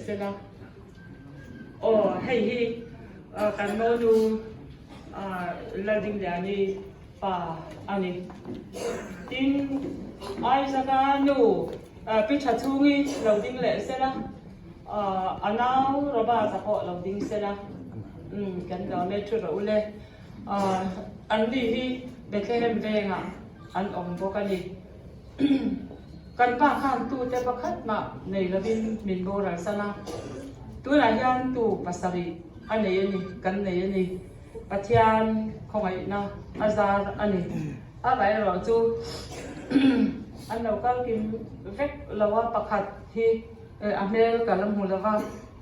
sela. Aw hei hi kan monu Laldingliani pa a ni. Tin, Isaac-a nu Pi Thachhungi lo ding leh sela, a nau Robert-a pawh lo ding sela. Umm kan lo me thu rawh u le. An ni hi Bethlehem vengah an awm bawk a ni. Kan pa khan tute pakhat mah nei lovin min boral san a, tunah hian tu pasarih a nei a ni, kan nei a ni. Pathian khawngaihna a zar a ni. Amaherawh chu an lo kal kim vek lo a, pakhat hi a hmel ka la hmu lo va,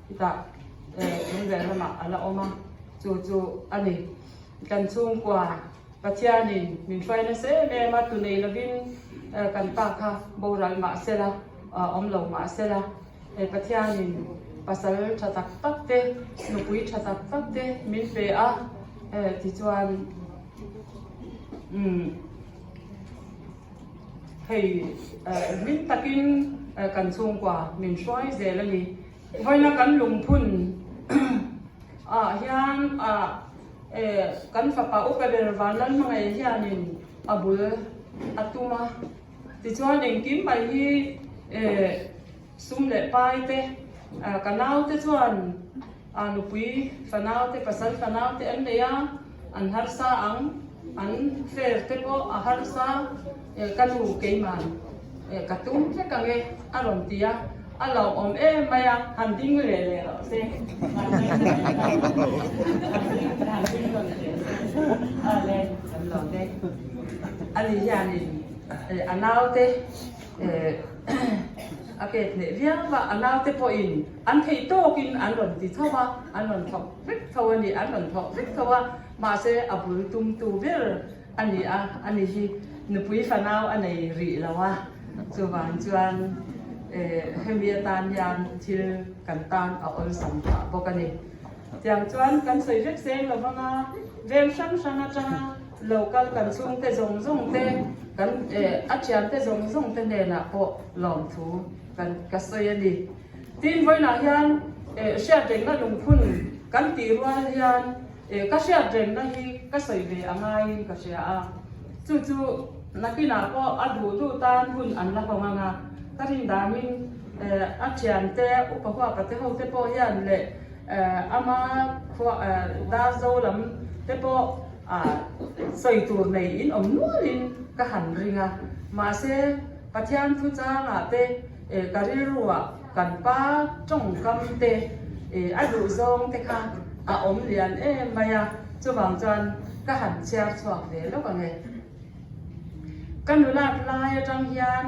chutah lungler lamah a la awm a, chu chu a ni. Kan chhungkua Pathianin min hruai nasa em em a, tu nei lovin kan pa kha boral mah sela, awm lo mah sela, Pathianin pasal tha tak tak te, nupui tha tak tak te min pe a, tichuan umm hei hlim takin kan chhungkua min hruai zel a ni. Vawiina kan lungphun ah hian ah Kan fapa upa ber Vanlal hmangaih hianin a bul a tum a, tichuan engkim mai hi sum leh pai te, ka naute chuan nupui fanau te, pasal fanau te an nei a, an harsa ang, an fair te pawh a harsa. Ka nu keiman ka tum vek ang e a rawn ti a, a lawmawm em mai a, han ding leh leh rawh se, han ding rawn teh se, a le kan lo te a ni hianin a naute a pek hneh viau a, a naute pawhin an theih tawkin an rawn ti tho a, an rawn thawk vek tho a ni, an rawn thawk vek tho a, mahse a bul tumtu ber A ni a, a ni hi nupui fanau a nei rih lo a, chuvang chuan hemi atan hian thil kan tan a awlsam phah bawk a ni. Tiang chuan kan sawi vek seng lo vang a, veng hrang hrang atanga lo kal kan chhungte zawng zawng te, kan a thiante zawng zawng te hnenah pawh lawmthu kan ka sawi a ni. Tin, vawiinah hian hriatrengna lungphun kan tih rual hian Ka hriat rengna hi ka sawi ve a ngaiin ka hria a, chu chu nakinah pawh a duh duh tan hun an la hawng ang a, ka rin danin a thiante upa huapa te ho te pawh hian leh ama khua Darzo lam te pawh sawi tur nei in awm nualin ka han ring a, mahse Pathian thu changah te ka rilruah Kan pa tawngkam te a duh zawng te kha a awm lian em mai a, chuvang chuan ka han chhiar chhuak ve lawk ang e. Ka nulat lai atang hian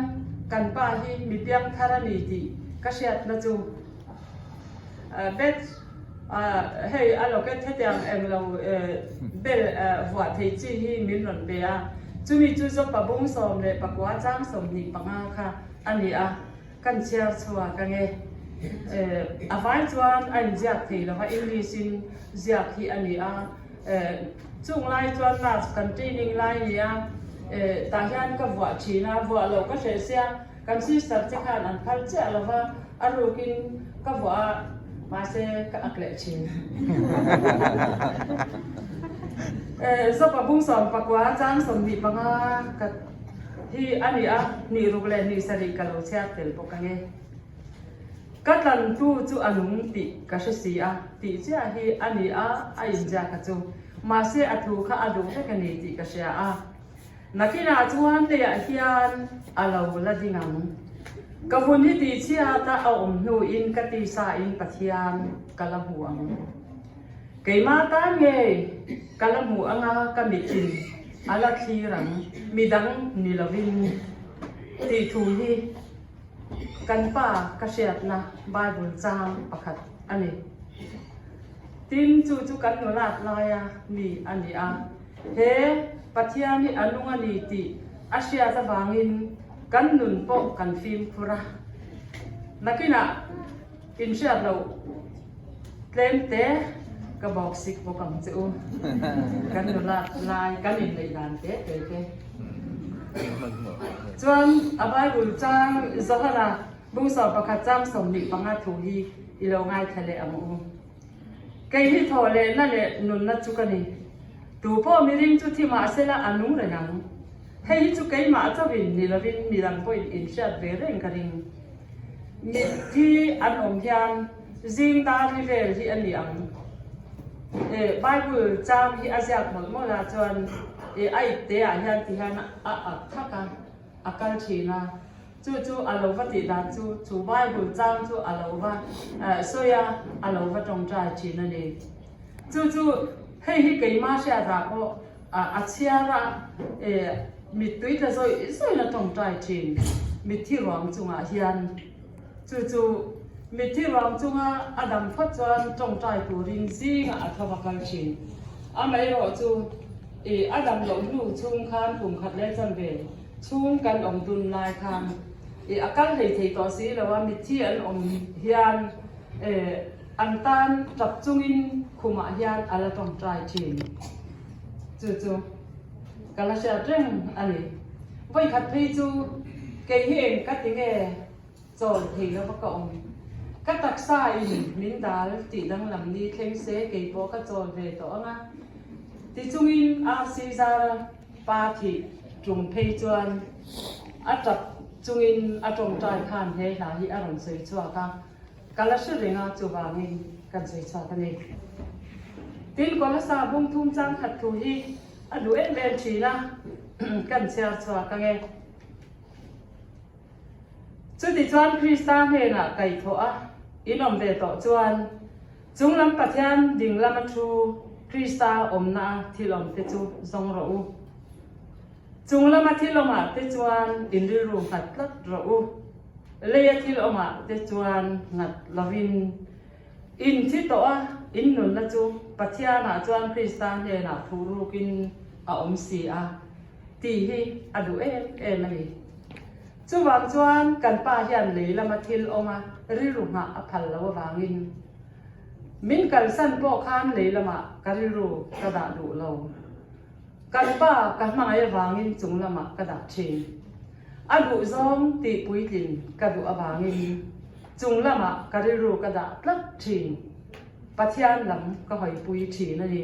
kan pa hi mi piang thar a ni tih ka hriatna chu Beth hei a locket hetiang englo bel vuah thei chi hi min rawn pe a, chumi chu Zopa bung 19 chang 25 kha a ni a. Kan chhiar chhuak ang e. A vai chuan a inziak thei lo va, English in ziak hi a ni a. Chung lai chuan nurse kan training lai a ni a, tah hian ka vuah thin a, vuah loh ka hreh sia, kan sister te khan an phal chiah lo va, a rukin ka vuah a, mahse ka ak leh thin. Zawpa bung 19 chang 25 ka. Hi a ni a, hnih ruk leh hnih sarih ka lo chhiar tel bawk ang e. Ka tlantu chu a nung tih ka hre si a, tih chiah hi a ni a, a inziak a chu. Mahse a thu kha a duh vek a ni tih ka hria a. Nakinah chuan leiah hian a lo la ding ang. Ka vun hi tih chhiat a a awm hnuin ka tisa in Pathian ka la hmu ang. Keimah tan ngei ka la hmu anga ka mithin a la thlir ang, midang ni lovin tih thu hi kan pa ka hriatna Bible chang pakhat a ni. Tin, chu chu kan nulat laia mi a ni a, he Pathian hi a nung a ni tih a hriat avangin kan nun pawh kan fimkhur a. Nakinah inhriat loh. Tlem te ka bawk sik bawk ang che u. Kan nulat lai kan inneih dan te te te. Chuan a Bible chang Johana bung 11 chang 25 thu hi. I lo ngaithla leh ang u. Kei hi thawh lehna leh nunna chu ka ni. Tu pawh miring chu thi mah sela a nung reng ang. Hei hi chu keimah chauhin ni lovin midang pawhin inhriat ve reng ka ring. Mitthi an awm hian zing dar li vel hi a ni ang. E, Bible chang hi a ziak mawlh mawlh a chuan e a ipte ah hian ti hian a ak thak a, a kal thin a. Chu chu a lo va tih dan chu chu Bible chang chu a lo va sawi a, a lo va tawngtai thin a ni. Chu chu hei hi keimah hriatah pawh a chhiar a, e mittui tla zawih zawih a tawngtai thin mitthi ruang chungah hian. Chu chu mitthi ruang chunga a dam phawt chuan tawngtai turin zingah a tho va kal thin. Amaherawh chu e a dam loh hnu chhung khan kum khat leh chanve Chhung kan awm dun lai khan i a kal hlei thei tawh si lo a, mitthi an awm hian an tan tap chungin khumah hian a la tawngtai thin. Chu chu ka la hriat reng a ni. Vawikhat phei chu kei hi eng ka ti nge chawl thei lova ka awm. Ka taksa in min dal tih danglam ni thleng se kei pawh ka chawl ve tawh ang a. Tichungin RC Zara Pa thih tum phei chuan a tap chungin a tawngtai khan he hla hi a rawn sawi chhuak a, ka la hre reng a, chuvangin kan sawi chhuak a ni. Tin, Kolasa bung thum chang khat thu hi a duh em em thin a, kan chhiar chhuak ang e. Chutichuan Krista hnenah kaihthawh a inawm ve tawh chuan chunglam Pathian ding lama thu Krista awmna a thil awmte chu zawng rawh u. Chunglama thil awmah te chuan in rilru nghat tlat rawh u. Leia thil awmah te chuan nghat lovin in thi tawh a, in nunna chu Pathianah chuan Krista hnenah phuhrukin a awm si a tih hi a duh em em a ni. Chuvang chuan kan pa hian lei lama thil awm a rilru nghah a phal lo avangin min kalsan pawh khan lei lamah ka rilru ka dah duh lo. Kan pa ka hmangaih avangin chung lamah ka dah thin. A duh zawng tih puitlin ka duh avangin chung lamah ka rilru ka dah tlat thin. Pathian lam ka hawipui thin a ni.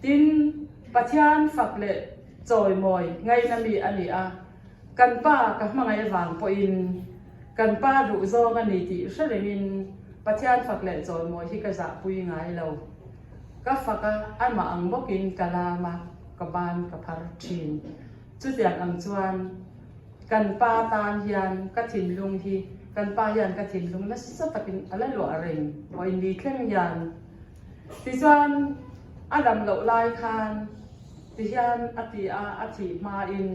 Tin, Pathian fak leh chawimawi ngaihna mi a ni a, kan pa ka hmangaih avang pawhin kan pa duh zawng a ni tih hre rengin Pathian fak leh chawimawi hi ka zahpui ngai lo. Ka fak a, amah ang bawkin ka lam a, ka ban ka phar thin. Chutiang ang chuan kan pa tan hian ka thinlung hi kan pa hian ka thinlung nasa takin a la luah reng pawhin ni thleng hian Tichuan, a dam loh lai khan tihian a ti a, a thih hmain,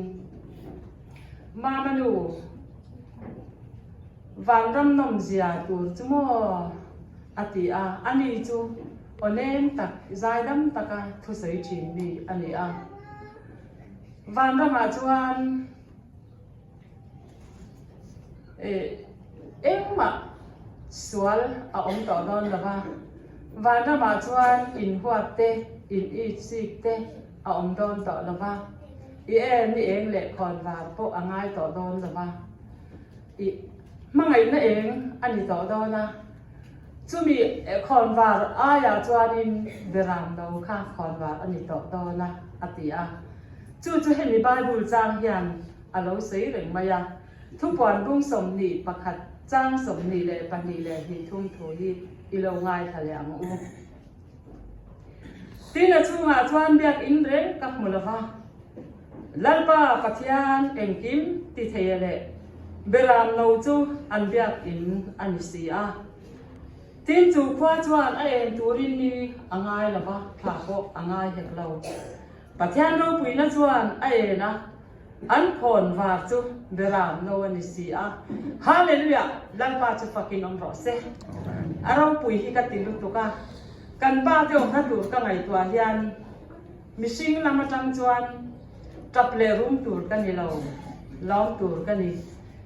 Mama nu, vanram nawmzia tur chu maw? a ti a, ani chu aw nem tak, zaidam taka thusawi thin mi a ni a. Vanramah chuan Engmah sual a awm tawh dawn lo va, vanramah chuan inhuat te, in itchik te a awm dawn tawh lo va, i en i eng leh khawnvar pawh a ngai tawh dawn lo va, i hmangaihna eng a ni tawh dawn a, chumi khawnvar aiah chuanin beram lo kha khawnvar a ni tawh dawn a, a ti a. Chu chu hemi Bible chang hian a lo sawi reng mai a, thupuan bung 21 chang 22 leh hnih thum thu hi i lo ngaithla leh ang u. Tin a chhungah chuan biakinn reng ka hmu lo va, Lalpa Pathian engkim ti thei leh Beram no chu an biakinn a ni si a. Tin chu khua chuan a en turin ni a ngai lo va, thla pawh a ngai hek lo. Pathian ropuina chuan a en a, an khawn var chu beram no a ni si a. Hallelujah! Lalpa chu fakin awm rawh se. A ropui hi ka ti lutuk a, kan pa te awmna tur ka ngaihtuah hian mihring lam atang chuan tap leh rum tur ka ni lo, lawm tur ka ni.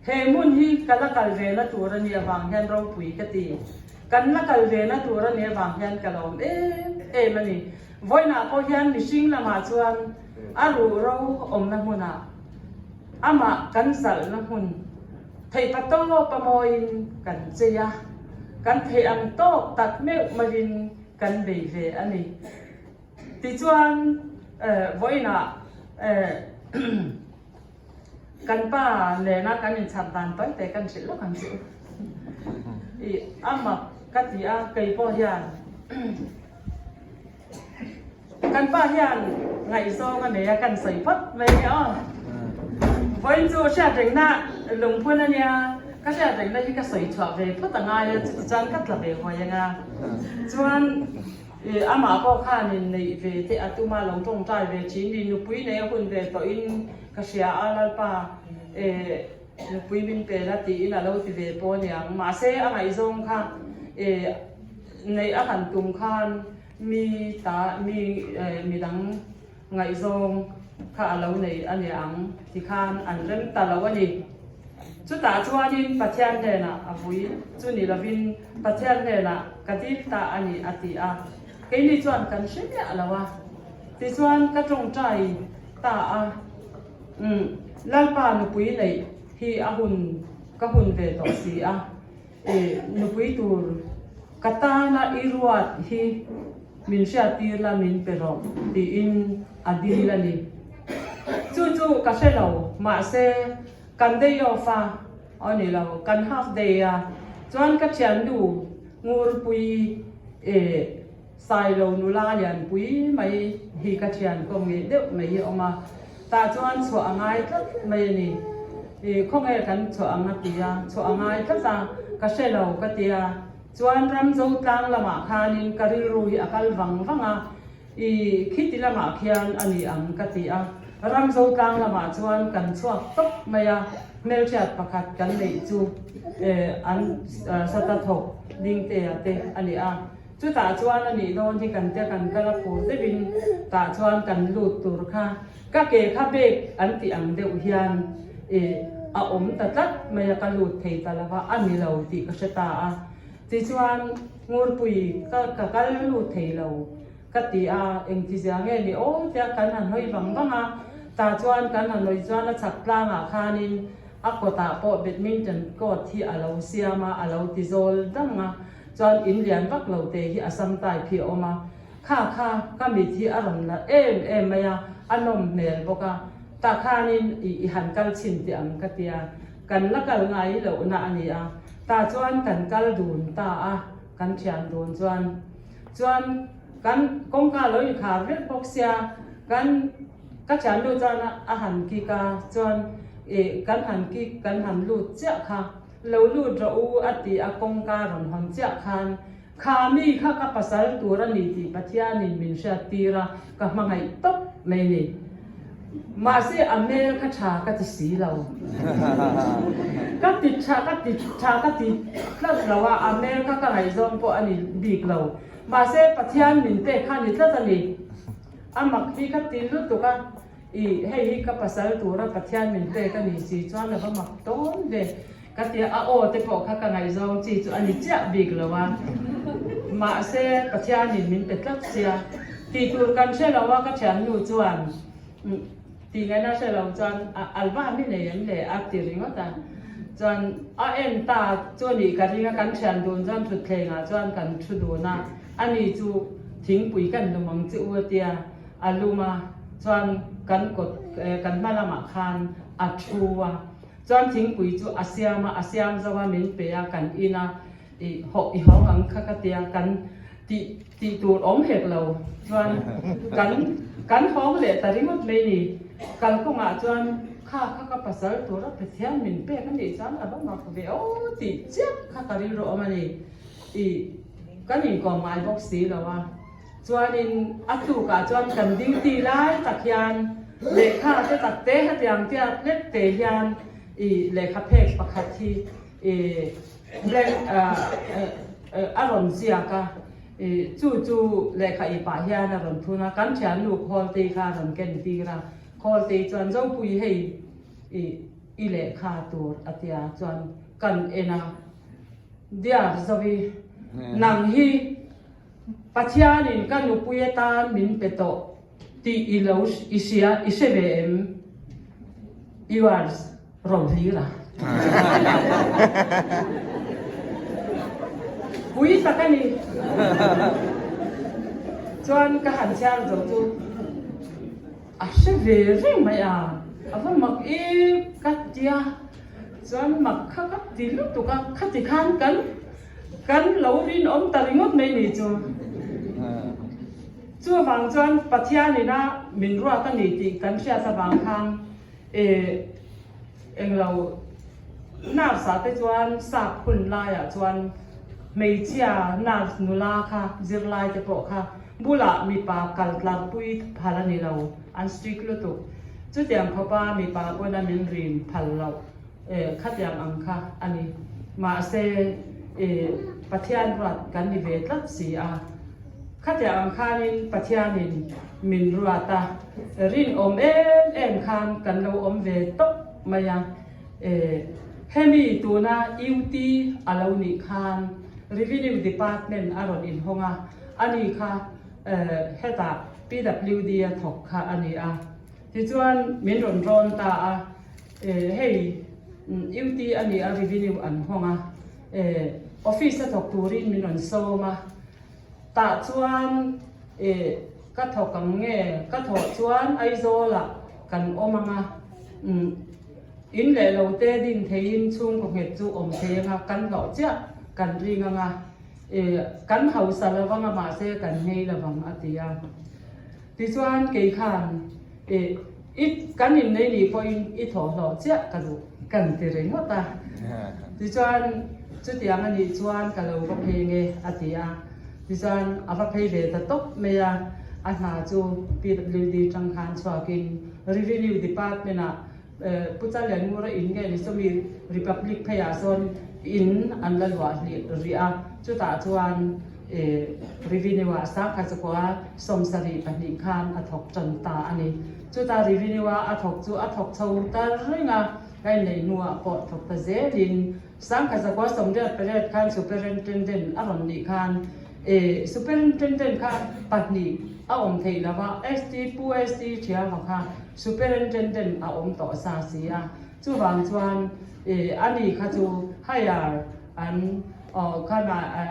He hmun hi ka la kal ve na tur a nih avang hian ropui ka ti. Kan la kal ve na tur a nih avang hian ka lawm em em a ni. Vawiinah pawh hian mihring lamah chuan a ruhro awmna hmunah amah kan zalhna hmun theihpa tawpa mawiin kan chei a. Kan theih ang tawk tak meuh maiin kan bei ve a ni. Tichuan vawiinah kan pa nena kan inchhar dan tawi te kan hrilh lawk ang chu. Ih a mak ka ti a, kei pawh hian Kan pa hian ngaihzawng a nei a, kan sawi phawt mai a nia aw. Vawiin chu hriatrengna lungphun a nia, ka hriatrengna hi ka sawi chhuah ve phawt a ngai a, chuti chuan ka tla ve huai ang a. Chuan amah pawh khanin neih ve te a tum a, lo tawngtai ve thin ni, nupui nei a hun ve tawhin ka hria a, Lalpa nupui min pe la tiin a lo ti ve pawh a niang. Mahse a ngaihzawng kha neih a han tum khan Mi ta mi midang ngaihzawng kha a lo nei a ni ang tikhan an rem ta lo a ni. Chutah chuanin Pathian hnenah a vui chu ni lovin Pathian hnenah ka dil ta a ni a ti a. Keini chuan kan hre miah lo a. Tichuan ka tawngtai ta a, Umm, Lalpa nupui neih hi a hun ka hun ve tawh si a. I nupui tur ka tana i ruat hi min hriattir la min pe rawh tiin a dil a ni. Chu chu ka hre lo, mahse kan day off a, aw ni lo, kan half day a, chuan ka thiannu Ngurpui e Sailo nula lianpui mai hi ka thian kawm ngei deuh mai hi a awm a, tah chuan chhuah a ngai tlat mai a ni. Ih khawnge kan chhuah ang a ti a, chhuah a ngai tlat a, ka hre lo ka ti a. Chuan Ramzo tlang lamah khanin ka rilru hi a kal vang vang a, ih khiti lamah khian a ni ang ka ti a. Ramzo tlang lamah chuan kan chhuak tawp mai a, hmelhriat pakhat kan neih chu eh an sata thawk Dingtea te a ni a. Chutah chuan a nih dawn hi kan tia kan kal a phur deuhin tah chuan kan lut tur kha ka ke kha bag an tih ang deuh hian ih a awm ta tlat mai a ka lut thei ta lo va a ni lo tih ka hre ta a tichuan Ngurpui ka ka kal lut thei lo ka ti a engtizia nge ni aw tia kan han hawi vang vang a tah chuan kan han hawi chuan a chhak tlangah khanin a kawtah pawh badminton court hi a lo siam a a lo ti zawl dang a. Chuan in lian vak lo te hi a sam type hi a awm a, kha kha ka mit hi a rawn la em em mai a, a nawm hmel bawk a, tah khanin i i han kal chhin teh ang ka tia, kan la kal ngai lohna a ni a, tah chuan kan kal dun ta a, kan thian dun chuan chuan kan kawngka lo inkhar vek bawk sia, kan ka thiannu chuan a han kik a, chuan i kan han kik kan han lut chiah kha. Lo lut rawh u a ti a kawngka rawn hawn chiah khan kha mi kha ka pasal tur a ni tih Pathianin min hriat tir a, ka hmangaih tawp mai ni. Mahse a hmel kha tha ka ti si lo. Ka ti tha ka ti tha ka ti tlat lo a, a hmel kha ka ngaihzawng pawh a ni bik lo. Mahse Pathian min pek kha a ni tlat a ni. A mak hi ka ti lutuk a. I hei hi ka pasal tura Pathian min pek a ni si chuan a va mak tawn ve ka tia a aw te pawh kha ka ngaihzawng chi chu a ni chiah bik lo a mahse Pathianin min pe tlat sia tih tur kan hre lo a ka thiannu chuan tih ngaihna hre lo chuan a alva mi nei em le a ti ringawt a chuan a en ta chu a nih ka ring a kan thian dun chuan thutthlengah chuan kan thu dun a ani chu thingpui kan lum ang che u a tia. A lum a, chuan kan kawt kan hma lamah khan a thu a, chuan thingpui chu a siam a, a siam zo a min pe a, kan in a, i hawh i hawng ang kha ka tia, kan tih tih tur awm hek lo, chuan kan kan hawng leh ta ringawt mai ni, kalkawngah chuan kha kha ka pasal tura Pathian min pek a nih chuan a va mak ve aw tih chiah kha ka rilru awm a ni, i kan inkawm ngai bawk si lo a. Chuanin a tukah chuan kan duty lai tak hian lehkha te tak te hetiang tiat lek te hian i lehkha phek pakhat hi i blank a rawn ziak a, i chu chu lehkha i pah hian a rawn thun a, kan thiannu Khawltei kha a rawn ken tir a, Khawltei chuan Zopui hei i i lehkha tur a tia chuan kan en a, Dear Zovi nang hi Pathianin ka nupui atan min pe tawh tih i lo i hria i hre ve em? Yours, Rohlira. Pui tak a ni. Chuan ka han chhiar zo chu a hre ve reng mai a, a va mak i ka tia. Chuan mak kha ka ti lutuk a, khati khan kan kan lo rinawm ta ringawt mai ni chu. Chuvang chuan Pathianin a min ruat a ni tih kan hriat avang khan eh Englo nurse ah te chuan sap hun laiah chuan hmeichhia nurse nula kha zirlai te pawh kha bulah mipa kal tlarpui phal a ni lo, an strict lutuk. Chutiang khawpa mipa pawn a min rin phal loh eh khatiang ang kha a ni. Mahse eh Pathian ruat kan ni ve tlat si a. Khatiang ang khanin Pathianin min ruat a. Rinawm em em khan kan lo awm ve tawp mai a, e hemi tuna UT a lo nih khan Revenue Department a rawn inhawng a, ani kha e hetah PWD a thawk kha a ni a, tichuan min rawn rawn ta a, e hei UT a ni a Revenue an hawng a, e office a thawk turin min rawn sawm a. Tah chuan eh ka thawk ang nge? Ka thawh chuan Aizawlah kan awm ang a, umm in leh lo te din theiin chhungkaw nghet chu awm thei ang a, kan hlawh chiah kan ring ang a, eh kan hausa lo ang a mahse kan ngei lo ang a ti a. Tichuan kei khan eh i kan innei nih pawhin i thawh hlawh chiah ka duh kan ti ringawt a. Tichuan chutiang a nih chuan ka lo va phei nge a ti a. Tichuan a va phei ve ta tawp mai a, a hna chu PWD tang khan chhuakin Revenue Department ah Pu Chalianmura in nge ni chumi Republic pheiah sawn in an la luah hlih rih a, chutah chuan Revenue ah sangkhat chakua 72 khan a thawk tan ta a ni. Chutah Revenue a a thawk chu a thawk chho ta reng a, ka inneih hnuah pawh thawk ta zelin 1988 khan Superintendent a rawn nih khan Superintendent kha pahnih a awm theih lo va, ST Pu ST Thiama kha Superintendent a awm tawh sa si a, chuvang chuan ani kha chu higher an khan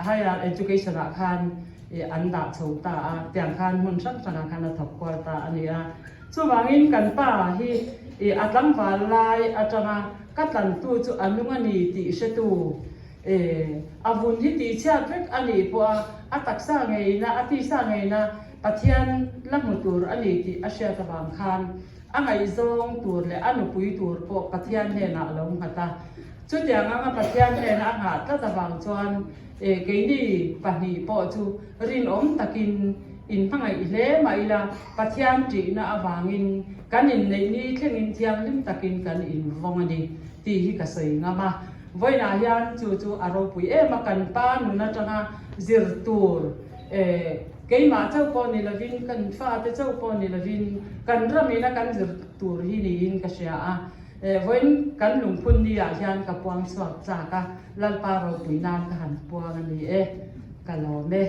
higher education ah khan an dah chho ta a, tiang khan hmun hrang hrangah khan a thawk kual ta a ni a. Chuvangin kan pa hi a tlangval lai atanga ka tlantu chu a nung a ni tih hretu a vun hi tihchhiat vek a nih pawh a, a taksa ngeina, a tisa ngeina Pathian la hmu tur a ni tih a hriat avang khan a ngaihzawng tur leh a nupui tur pawh Pathian hnenah a lo nghat a. Chutiang anga Pathian hnena a nghah tlat avang chuan keini pahnih pawh chu rinawm takin inhmangaih hle mah ila Pathian ṭihna avangin kan inneih ni thlengin thianghlim takin kan invawng a ni tih hi ka sawi ngam a. Vawiinah hian chu chu a ropui em a, kan pa nun atanga zir tur keimah chauh pawh ni lovin kan fate chauh pawh ni lovin kan ramina kan zir tur hi niin ka hria a. Vawiin kan lungphun ni ah hian ka puang chhuak chak a, Lalpa ropui nan ka han puang a ni e, ka lawm e.